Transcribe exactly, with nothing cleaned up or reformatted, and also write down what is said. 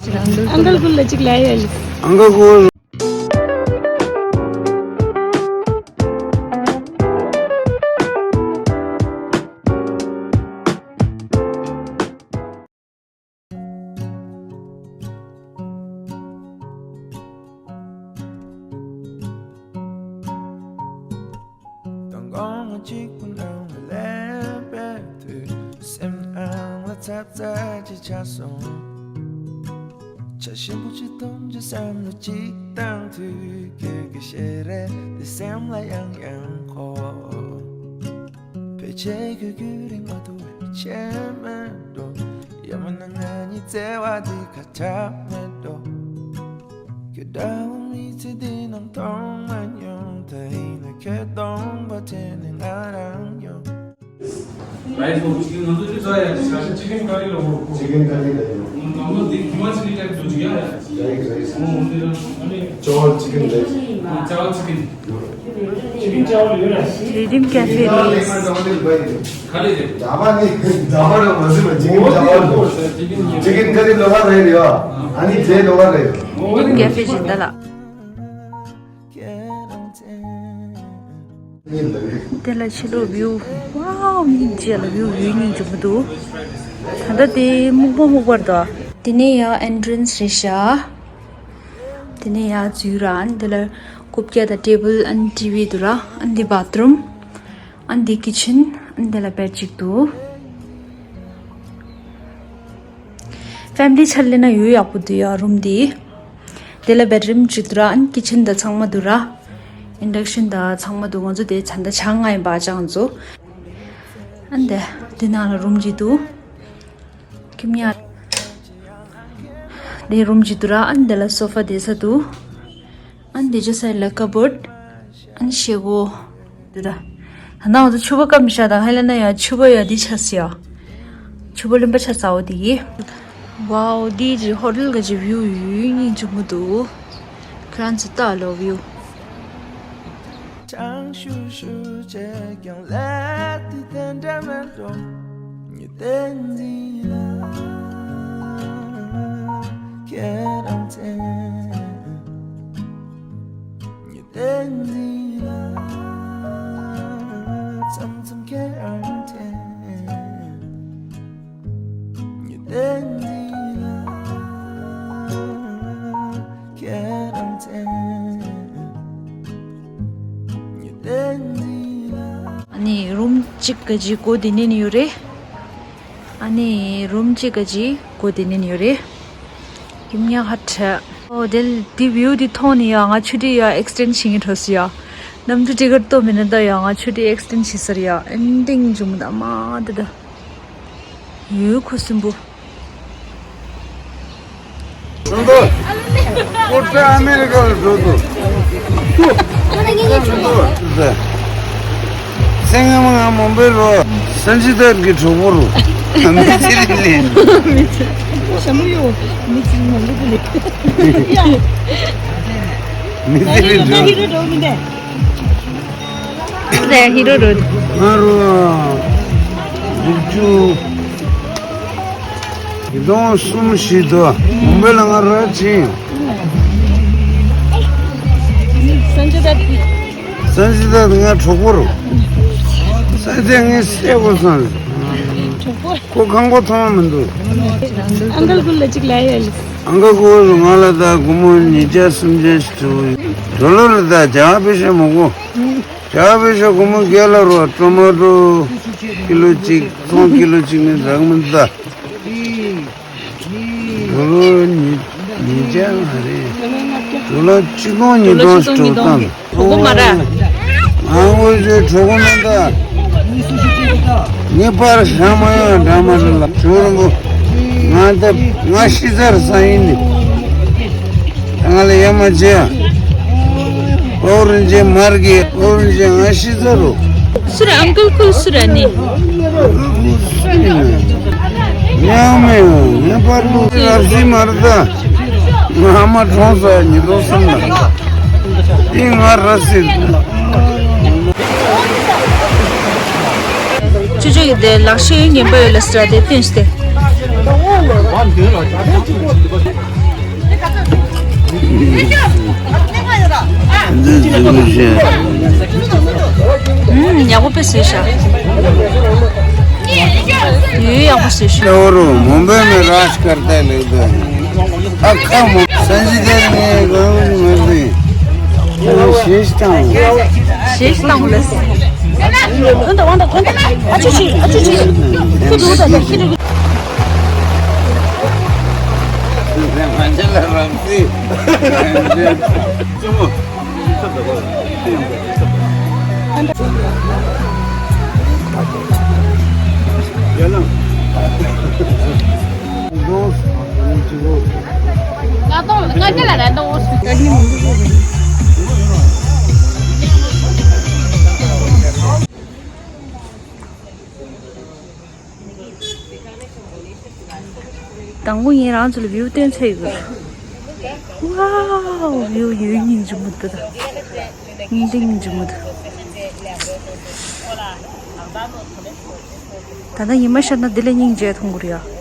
ཨང་ཀལ་ཀུན་ལ་གཅིག་ལབ་ཡ་ལ། ཨང་ཀལ་ཀུན། དང་དགོང་མོ་གཅིག་པུ་ནང་ལ་ལེན་པའི་དུས། སེམས་ནང་ལ་འཚབ་འཚབ་ཅིག་ཆགས་སོང་། ཆ་ཞིམ་པོ་ཅིག་འཐུང་ཅིག་བསམ་བློ་ཅིག་བཏང་དུས། ཁྱོད་ཀྱི་ཞལ་རས་དེ་སེམས་ལ་ཡང་ཡང་འཁོར། ཕལ་ཆེར་ཁྱོད་ཁྱོད་རིག་མ་ཐུབ་པའི་ཆེ་མེད་འགྲོ། ཡང་མིན་ན་ང་གཉིས་བརྩེ་བ་འདི་ཁ་ཆག་མེད་འགྲོ། ཁྱོད་འདྲ་བོ་མི་ཚེ་འདི་ནང་མཐོང་མ་མྱོང་། ད་ཡིན་ན་ཁྱོད་སྟོང་པ་དྲན་ནས་ང་རང་ཡོང་། རའི་སི་ནོ་ཌལ་ཅིག་ང་ཚོ་ཅིག་ཟ་ཡ་ཅིག་ཟ་ཤ་ཅི་ཀན་ཀ་རི་ལ་འོ་ཅི་ཀན་ཀ་རི་ལ་ཡོད། ང་ཚོ་འདི་ཁི་མ་ཅི་ལི་ཊའིབ་འདུག་ཅིག་ཡ། རའི་སི་རའི་སི། འོ་འདི་ལ་ཨ་ནི་ཅོ་ཅི་ཀན་རའི་སི། ཅོ་ཅི་ཀན། ཅི་ཀན་ཅོ་ལ་ཡོད་ར། རི་ལྡེམ་ཀ་ཧྥེ་རེད། ག་ལེ་རེད། ཛ་བ་ནི་ཛ་བ་ར་མ་ཟེར་བ་ཅི་ཀན་ཛ་བ་རེད། ཅི་ཀན་ཀ་རི་ལོ་ག་རེད་ཡ། ཨ་ནི་ཇེ་ལོ་ག་རེད། རི་ལྡེམ་ཀ་ཧྥེ་ཇི་ད་ལ། དེ་ལ་ཕྱི་ལོགས་བིའུ། ཝའོ། སྙིང་རྗེ་ལ་བིའུ་ཡོད་སྙིང་རྗེ་མོ་འདུག་ད་ལྟ་དེ་སྨུག་པ་སྨུག་པར་འདུག་དེ་ནས་ཡང་ཨེན་ཊྲན་སི་རེད་ཤག་དེ་ནས་ཡང་འཛུལ་ར། ཨ་ནི་དེ་ལ་རྐུབ་བཀྱག་དང་ཊེ་བལ། ཨ་ནི་ཊི་བི་འདུག་ར། ཨ་ནི་འདི་བྷ་ཐི་རུམ། ཨ་ནི་འདི་ཀི་ཆན། ཨ་ནི་དེ་ལ་བེཌ་གཅིག་འདུག་ཕེ་མི་ལི་ཆ་ལས་ན་ཡོད་ཡག་པོ་འདུག་ཡ་རུམ་འདི། དེ་ལ་བེཌ་རུམ་གཅིག་འདུག་ར། ཨ་ནི་ཀི་ཆན་དང་ཚང་མ་འདུག་ར། ཨིན་ཌག་ཤན་དང་ཚང་མ་འདུག་ང་ཚོ་དེ་ད་ལྟ་ཆ་ལྔ་ཡིན་པ་ཅང་ཚོ། ཨ་ནི་དེ་དེ་ནང་ལ་རུམ་གཅིག་འདུག་ཁྱིམ་ཉག་དེ་རུམ་གཅིག་འདུག་ར། ཨ་ནི་དེ་ལ་སོ་ཕ་བསྡད་ས་འདུག་ཨ་ནི་དེ་ཅོ་སའི་ལ་ཀ་བོཌ། ཨ་ནི་ཤེལ་སྒོ། འདི་ད། ད་ནང་དུ་ཕྱུ་པ་སྐམ་ཤ་དང་ཧ་ལ་ན་ཡང་ཕྱུ་པ་ཡ་འདི་ཆ་སི་ཡ། ཕྱུ་པ་ལུམ་པ་ཆ་ཚ་བོ་འདི་ཡི། ཝའོ། འདི་ཅི་ཧོ་ཊེལ་ག་ཅི་བིའུ་ཡུལ་སྙིང་རྗེ་མོ་འདུག་ཁྱེད་རང་ཚོ་ལྟ་ལོ་བིའུ། ཅང་ཤུ་ཤུ་བྱས་ཀྱང་ལས་དེ་དེ་འདྲ་མེད་འགྲོ། ཉི་ཟླའི་འཛིན་ལ་ཁྱེད་རང་མཚན། ཉི་ཟླའི་འཛིན་ལ་མཚམས་མཚམས་ཁྱེད་རང་མཚན། ཉི་ཟླའི་འཛིན་ལ་ཁྱེད་རང་མཚན། ཉི་ཟླའི་འཛིན་ལ། ཨ་ནི་རུམ་གཅིག་ག་ཅིག་སྒོ་དེ་ནས་ནི་ཡོད་རེད། ཨ་ནི་རུམ་གཅིག་ག་ཅིག་སྒོ་དེ་ནས་ནི་ཡོད་རེད། ཡུམ་ཉག་ཧ་ཁྲ། ཨོ་དེ་དེ་བིའུ་དེ་མཐོང་ནས་ཡ་ང་ཆུ་ཊི་ཡ་ཨེག་སི་ཊེན་ཌི་བྱེད་ངེས་འགྲོ་སི་ཡ། གནམ་གྲུ་ཊི་ཀེ་ཊི་ཏོ་མེད་ན་ད་ཡ་ང་ཆུ་ཊི་ཨེག་སི་ཊེན་ཌི་བྱེད་ས་རེད་ཡ། ཨེན་ཌིང་འཇུམ་ད་མ་དེ་ད། ཡོད་ཁུ་སིམ་པོ། ཁོ་ཚོ་ཨ་མེ་རི་ཀ་ལ་འགྲོ་འདུག་སེང་ངམ་ང་མོན་པའི་རོ། སན་ཇི་དར་གྱི་གྲོགས་པོ་རུ། མི་ཚེ་རིང་ལས། ཞྭ་མོ་ཡོ། མི་ཚེ་རིང་མ་ལུས་པ་ལས། མི་ཚེ་རིང་འགྲོ། ད་ཧི་རོ་རོ། ང་རོ། དགུ་བཅུ། ཉིས་སྟོང་གསུམ་བཞི་དོ། མུམ་བེ་ལ་ང་ར་ཅིང་། སན་ཇི་དར། སན་ཇི་དར་ང་གྲོགས་པོ་རུ། སན་ཇི་ངའི་སྲས་པོ་སང་། གྲོགས་པོ། ཁོ་ཁང་པ་མཐོང་མི་འདུག་ཨང་ཀལ་ཀུན་ལ་གཅིག་ལབ་ཡ་ལ། ཨང་ཀལ་ཀུན་ང་ལ་ད་སྒོར་མོ་ཉིས་བརྒྱ་སུམ་བརྒྱ་ཞིག་སྤྲོད། ཌོ་ལར་ད་རྒྱ་གར་པེ་ཤ་མང་པོ། རྒྱ་གར་པེ་ཤ་སྒོར་མོ་བརྒྱ་ལ་རོ། ཊོ་མ་ཊོ་ཀི་ལོ་གཅིག་ཚོང་ཀི་ལོ་གཅིག་ནི་རག་མི་འདུག་ཌོ་ལར་ཉིས་ཉིས་བརྒྱ་ལྔ་རེད། ཌོ་ལར་ཆིག་སྟོང་ཉིས་སྟོང་ཞིག་སྤྲོད་སྟངས། གྲོགས་པོ་མ་རེད། ང་དངོས་གཞི་གྲོགས་པོ་མ་རེད། ངའི་པར་ཤ་མ་ཡོང་འདྲ་མ་རེད་ལ། ཇོ་རིན་པོ། ང་ད་ང་ཤི་ཚར་ས་ཡིན་ནི། ང་ལ་ཡ་མ་བྱེད། ཨོ་རིན་ཇི་མར་གི་ཨོ་རིན་ཇི་ང་ཤི་ཚར་རོ། སུ་རེད། ཨང་ཀལ་ཁུལ་སུ་རེད་ནི། ཉམས་མེད་ངེས་པར་དུ་རབ་སྲིད་མ་རེད་ད། ང་ཨ་མ་གྲོངས་ས་ཉིས་སྟོང་གསུམ་ལ། དེ་ང་རབ་སྲིད། ཅོ་ཅོ་ཡི་དེ་ལག་ཤེས་ངན་པ་ཡོད་ལ་སི་ར་དེ་བསྟན་ཞིག་དེ། འདི་འདི་མི་ཤེས། ཨུམ། ཡག་པོ་དཔེ་བཟོས་ཤག་ཡོད། ཡག་པོ་བཟོས་ཤག་ལོ་རུ་མུམ་བེ་མེ་རཱཇ་ཀར་ཏ་ལེགས་དོ། ཨ་ཁ་མོ་སན་ཇི་དེར་ངའི་གང་མི་ཟིན། ཤེས་དང་། ཤེས་དང་ལས། ཨ་ཅོ་ཅི། ཨ་ཅོ་ཅི། ཁྱི་འགྲོ་ད་ད་ཁྱི་འགྲོ། དང་པོ་ངས་རང་ཚོ་ལ་བིའུ་སྟོན་ཚར་ཡོད། ཝའོ། བིའུ་ཡོད། སྙིང་རྗེ་མོ་འདུག་ད། སྙིང་རྗེ་སྙིང་རྗེ་མོ་འདུག་ད་ལྟ་ཉི་མ་ཤར་ན་འདི་ལས་སྙིང་རྗེ་མཐོང་གི་རེད་ཡ།